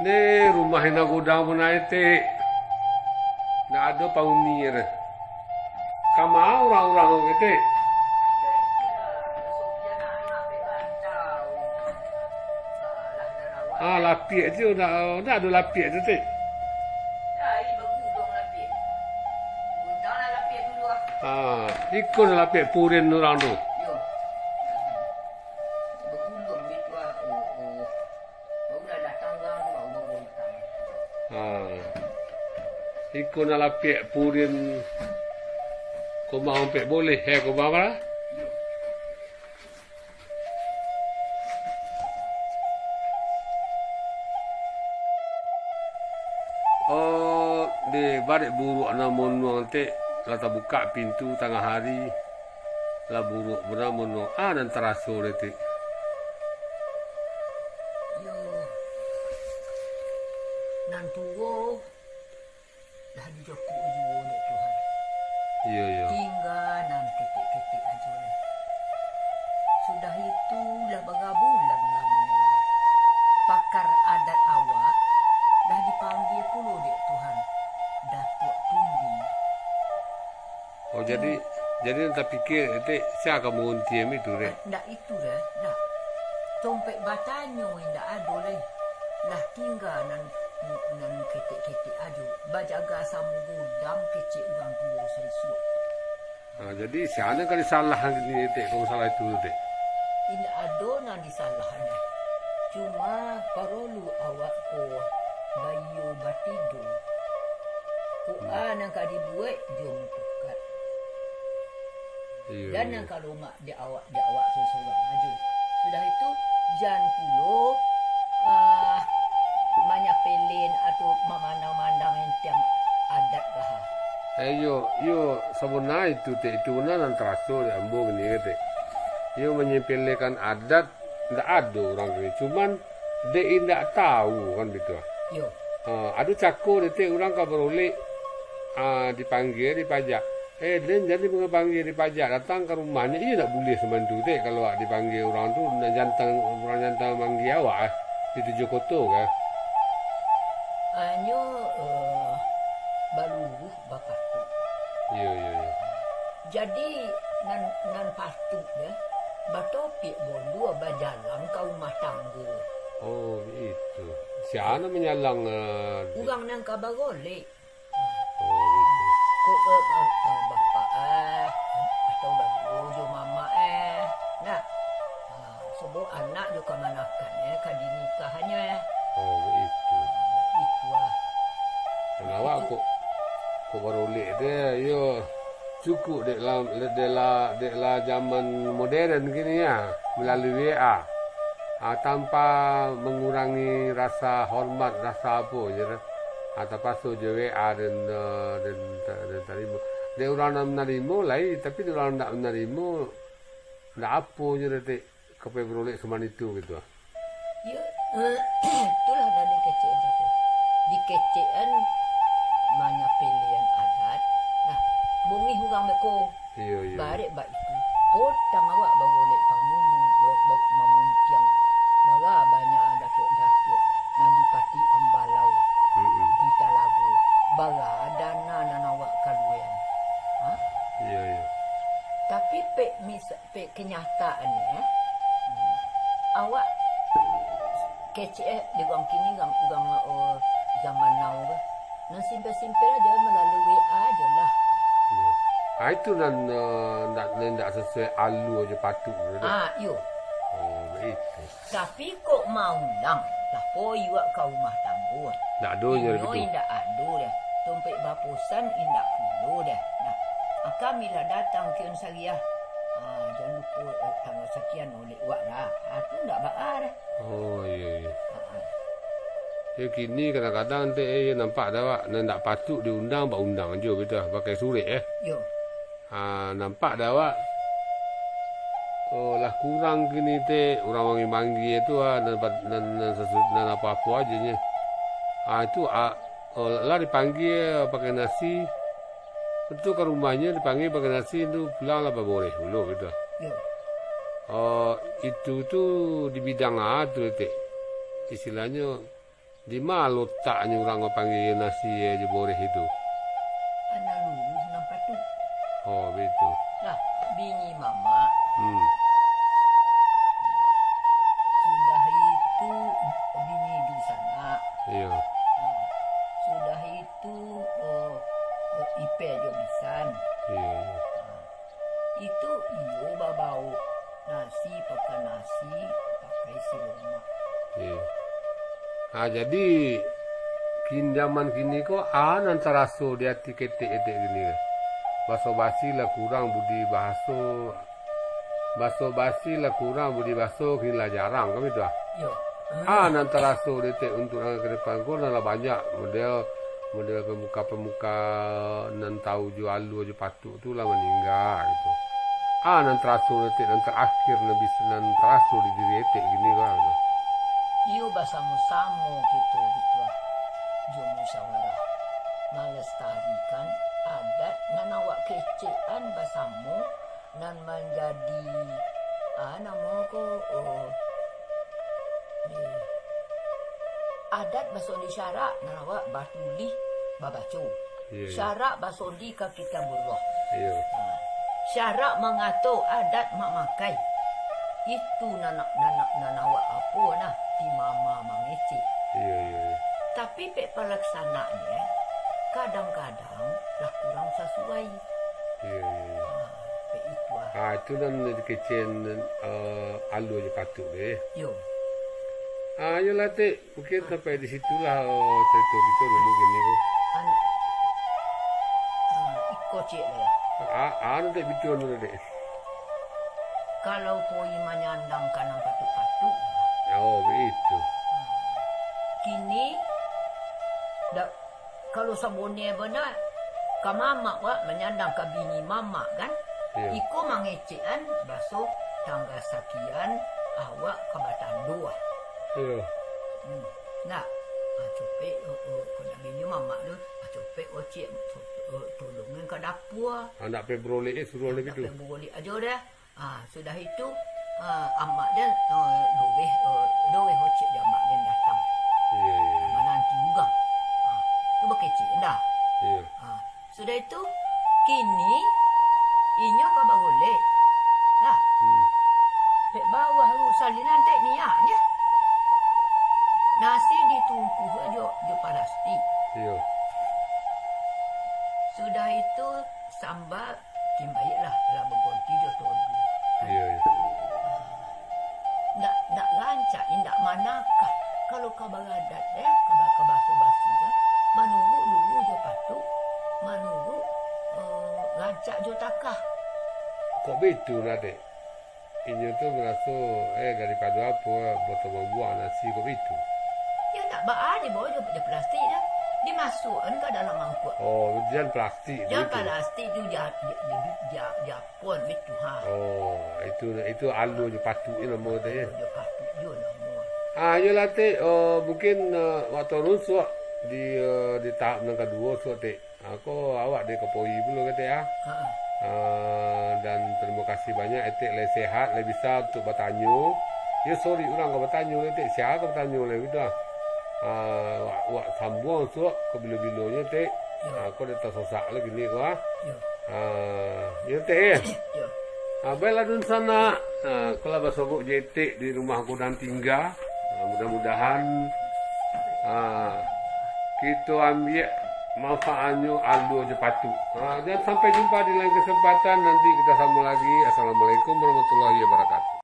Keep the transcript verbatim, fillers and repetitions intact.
Ni rumah ina godang punai, Tek. Ndak ado panghuni e. Kama urang-urang ko, Tek? Ah, lapiak tu, ndak, ndak ado lapiak tu, Tek. Ah, iko nan lapiak purin urang tu. Bagulung gitu ah. Oh, oh. Baru lah datang urang tu, baru, baru datang. Ha. Iko nan lapiak purin, koma ampek boleh, eh, koma apo lah? Oh, di barek buruak nan monuang, Tek, lah tabukak pintu tangah hari. Lah buruak bana mono, ah, nan taraso dek Tek. Yo, nan tuo lah dijokok juo dek Tuhan. Iyo, iyo. Tingga nan ketek-ketek ajo lah. Sudah itu lah bagabulan lamo lah. Pakar adat awak lah dipanggia pulo dek Tuhan, Datuak Tumbi. Oh, jadi, jadi nan tapikia, Tek, sia ka manguntiang itu, Tek? Ndak itu, Tek, ndak. Tompek batanyo indak ado lai. Lah tingga nan, nan ketek-ketek ajo, bajaga samo godang kecek urang tuo saisuak. Ha, jadi, sia nan ka disalahan kini, Tek, kalau masalah itu, Tek? Indak ado nan disalahan, Tek. Cuma paralu awak ko baiyo batido. Kok a nan ka dibuek jo mutukat. Iyo, iyo. Dan nan ka lomak di awak, di awak surang-surang ajo. Sudah itu, jan pulo, ah, manyapelen atau mamandang-mandang enteng adat lah. Eh, iyo, iyo, sabana itu, Tek, itu bana nan taraso dek ambo kini, Tek. Iyo manyepelekan adat, ndak ado urang tu, cuman dek indak tahu kan bitu. Yo. Ha, ado cako dek urang ka barolek, ah, dipanggia, dipajak. Eh, den jadi mangapanggia dipajak, datang ka rumahnyo, iyo ndak buliah samantu dek, kalau awak dipanggia urang tu, nak jantang, urang jantang manggia awak, eh, di tujuah koto ka. Anyo, eh, baluruh bapatuik. Iyo, iyo, iyo. Jadi, nan, nan patuik deh, batopik bondua bajalang ka rumah tanggo. Oh, itu. Sia nan manyalang, eh, urang nan ka barolek. Oh, itu. Ko, eh, eh, eh, bapak, eh, atau baduo jo mamak, eh. Nah. Ah, sobo anak jo kamanakan, eh, ka dinikahannyo, eh. Oh, baitu. Baitu, ah. Kan awak kok, kok barolek tu, yo. Cukuik dek lah, dek lah, dek lah zaman modern kini, ya, melalui W A. Ah, tanpa mengurangi rasa hormat, rasa apo je, ah, tapaso je W A den, eh, den, den tarimo. Dek urang nan manarimo lai, tapi dek urang ndak manarimo, ndak apo je, Tek. Ka pai barolek saman itu gitu. Yo, itulah nan dikecekan tu. Dikecekan manyapelean adat. Nah, bungih urang beko. Iyo, iyo. Barek bak itu, potang awak barolek pangulu, ba-, ba-, mamuntiang. Bara banyak datuak-datuak nan dipati ambalau di talago. Bara dana nan awak kaluekan. Ha? Iyo, iyo. Tapi pek misa-, Pe kenyataannyo, eh, awak kecek, eh, di urang kini, urang, urang, eh, zaman now tu. Nan simpel-simpel ajo, melalui W A ajo lah. Iyo. Ah, itu nan, eh, ndak, nan ndak sesuai alua jo patuik tu, tu. Ah, iyo. Oh, baitu. Tapi kok maulang, lah poyi wak ka rumah tanggo. Ndak ado nyo. Inyo gitu. Indak ado doh. Tompek baposan indak pulo doh. Nah, kami lah datang kian sariah. Ah, jan lupo, eh, tanggal sakian oleh wak lah. Ah, tu ndak baa doh. Oh, iyo, iyo. Ah, ah. Yo, kini kadang-kadang, Tek, eh, yo nampak dah, wak, nan ndak patuik diundang, baundang jo, betul, pakai surek, eh. Yo. Ha, nampak dah awak, oh, lah kurang kini, Tek, urang manggi-manggi tu, ha, nan, nan, nan sesu-, nan apo-apo ajo nyo. Ha, itu, ha, oh, lah dipanggia pakai nasi, tu ka rumahnyo dipanggia pakai nasi, tu pulang lah baboreh pulo gitu. Yo. Oh, itu tu di bidang a tu, Tek. Istilahnyo, Di ma lotaknyo urang panggia nasi jo boreh itu? Anak luluih nan patuik. Oh, baitu. Lah, bini mamak. Hmm. Sudah itu, bini dunsanak. Iyo. Ha. Sudah itu, eh, eh, ipe jo bisan. Iyo, iyo. Ha. Itu iyo babaok nasi, pakan nasi, pakai silomak. Iyo. Ha, jadi, kin-, jaman kini ko, a nan taraso di ati ketek-ketek kini ko. Baso-basi lah kurang budi bahaso, baso-basi lah kurang budi baso, kini lah jarang, kan itu ah? Iyo. A nan taraso di etek untuak nan ka depan ko, nan lah banyak model, model pemuka-pemuka nan tau jo alua jo patuik tu lah maningga gitu. A nan taraso di etek nan tarakhir nan bis-, nan taraso di diri etek kini ko, gitu. Iyo, basamo-samo kito gitu ah, jo musyawarah, malestarikan adat nan awak kecekan basamo, nan manjadi, ah, namo ko, oh, eh, adat basandi syarak, nan awak batulih babaco. Iyo, iyo. Syarak basandi ka Kitabullah. Iyo. Ha. Syarak mangato adat mamakai. Itu nan, nan, nan awak apo nah, ti mama mangecek. Iyo, iyo, iyo. Tapi pek palaksanaannyo, kadang-kadang lah kurang sasuai. Iyo, iyo, iyo. Ha, pek itu ah. Ah, itu nan dikecekan, eh, alua jo patuik tu, eh. Yo. Ah, iyolah, Tek. Mungkin sampai di situlah, oh, carito kito dulu kini ko. An-, ah, iko ciek lah. Ah, anu, Tek, bituan dulu, Tek. Kalau poi manyandang ka nan patuik-patuik. Oh, baitu. Kini, dak, kalau sabonai bana, ka mamak wak manyandang ka bini mamak, kan? Iyo. Iko mangecekan baso tanggal sakian awak ka batando, ah. Iyo. Hmm. Nah, ah, copek, oh, oh, kok nak bini mamak tu, ah, copek ocek, oh, oh, tolongan ka dapua. Anak pe berolek, eh, suruah lagi tu. Anak pe berolek ajo dah. Ah, sudah itu, ah, amak den, ah, lureh, ah, lureh ocek jo amak den datang. Iyo, iyo, iyo. Mananti urang. Ah, tu bakecek dah. Iyo. Ah, sudah itu, kini inyo ka bagolek. Lah. Hmm. Pek bawah tu salinan tek niaknyo. Nasi ditungkuih jo, jo palastik. Iyo. Sudah itu, samba Kin baiaklah, lah baganti jo toli. Iyo, iyo. Ndak, ndak rancak, indak manakah. Kalau ka baradat, eh, ka ba-, ka baso-basi, kan? Manuruik luru jo patuik, manuruik, eh, rancak jo takah. Kok baitu lah, Dek? Inyo tu maraso, eh, daripado apo, boto mambuang nasi kok baitu? Yo, ndak baa, dibawa jo, jo plastik dah. Dimasuakan ka dalam mangkuak. Oh, jan plastik tu. Jan plastik tu, ja-, ja-, ja-, ja-, japon baitu, ha. Oh, itu, itu alua jo patuik namo tu, yo. Alua jo patuik jo namo. Ah, iyolah, Tek. Oh, mungkin, eh, waktu alun suak di, eh, di tahap nan kaduo suak, Tek. Ah, ko awak dek ka poi pulo, Tek, ah. Ha. Ah, dan tarimo kasih banyak, Etek lai sehat, lai bisa untuak batanyo. Yo, sorry, urang ka batanyo, Etek, sia ka batanyo lai gitu, ah. Ah, wak, wak sambuang suak ka bilo-bilonyo, Tek. Yo. Ah, ko dek tasosak lai kini ko, ah. Yo. Ah, yo, Tek, eh. Yo. Ah, baiklah, dunsanak. Ah, ko lah basobok jo Etek di rumah ko nan tingga. Ah, mudah-mudahan, ah, kito ambiak manfaatnyo alua jo patuik. Ha, dan sampai jumpa di lain kesempatan, nanti kita sambung lagi. Assalamualaikum warahmatullahi wabarakatuh.